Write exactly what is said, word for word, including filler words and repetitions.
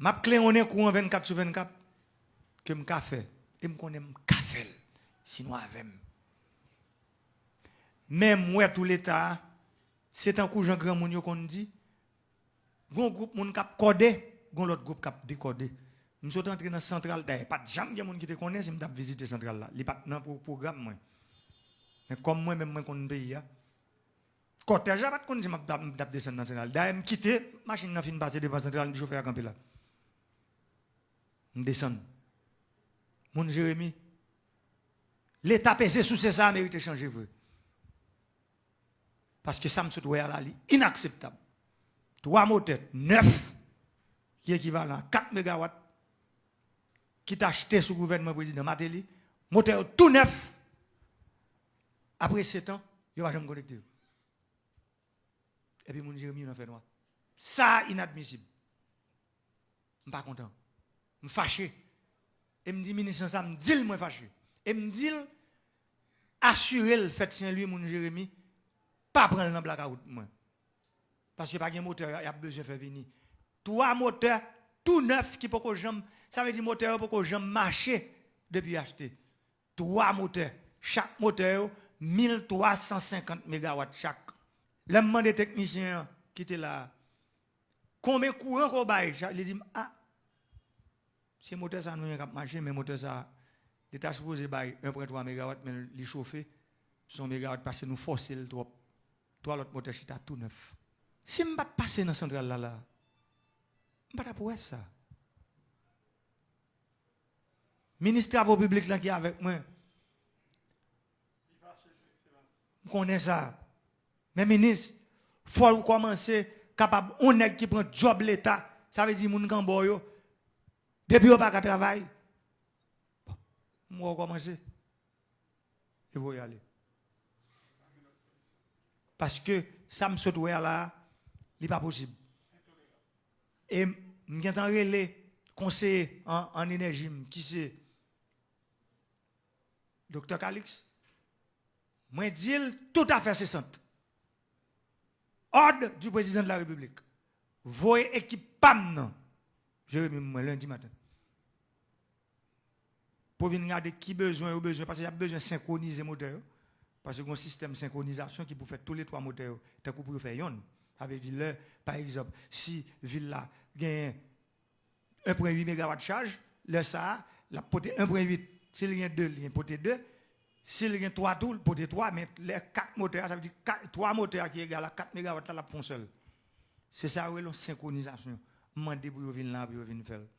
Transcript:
M ap klewonnen kouran vennkat sou vennkat ke m ka fè. E m konnen m ka fè l si nou avè m. Men m wè tou leta a, se tankou jan granmoun yo konn di, gon gwoup moun k ap kòde, gon lòt gwoup k ap dekòde. M sot antre nan santral, dayè, pa t janm gen moun ki te konnen si m t ap vizite santral la. Li pa t nan pwo-, pwogram mwen. Men kòm mwen menm mwen konn peyi a, kòtèj la pa t konn si m ap, m t ap desann nan santral. Dayè, m kite machin nan fin pase devan santral, m di chofè a kanpe la. M desann. Moun Jeremi, leta peze souse sa a merite chanje vre. Paske sa m sot wè a la, li inakseptab. Twa motè nèf, ki ekivalan a kat megawat, ki t achte sou gouvènman prezidan Martelly, motè yo tou nèf, apre sèt an, yo pa janm konekte yo. Epi moun Jeremi yo nan fènwa. Sa a inadmisib. M pa kontan. M fache. E m di minis lan sa, m di l mwen fache. E m di l, asire l fèt Sen Lwi, moun Jeremi, pa pran l nan blakawout mwen. Paske pa gen motè y ap bezwen fè vini. Twa motè tou nèf ki poko janm, sa vle di motè yo poko janm mache depi achte. Twa motè. Chak motè yo, mil twa san senkant megawat chak. Lè m mande teknisyen an ki te la a, konbyen kouran ke w bay? Li di m, a, se motè sa nou gen k ap mache, men motè sa, li ta sipoze bay en pwen twa megawat, men li chofe, se yon megawat, paske nou fòse l twòp. Twa lòt motè chita tou nèf. Si m pa t pase nan santral la, la, m pa t ap wè sa. Minis travo piblik lan ki avèk mwen, m konnen sa. Men minis, fò w kòmanse kapab yon nèg ki pran djòb leta, sa vle di moun k anba w yo, depi yo pa ka travay, bon, m wè w kòmanse. E voye ale. Paske sa m sot wè a la, li pa posib. E m gentan rele konseye an, an enèji m, ki se Doktè Calix. Mwen di l tout afè se sant. Ordre du président de la République. Voye ekip pa m nan Jeremi mwen lendi maten. Pou vin gade ki bezwen yo bezwen, paske y ap bezwen senkwonize motè yo. Paske gen yon sistèm senkronizasyon ki pou fè tou le twa motè yo, tankou pou yo fè yonn. Sa vle di lè, pa egzanp, si vil la genyen en pwen uit megawat chaj, lè sa a, l ap pote en pwen uit. Si l gen de, li gen pote de. Si l gen twa tou, l pote twa, men lè kat motè a, sa vle di kat, twa motè a ki egal a kat megawat la, l ap fè yon sèl. Se sa yo rele yon senkronizasyon. M mande pou yo vin la, pou yo vin fè l.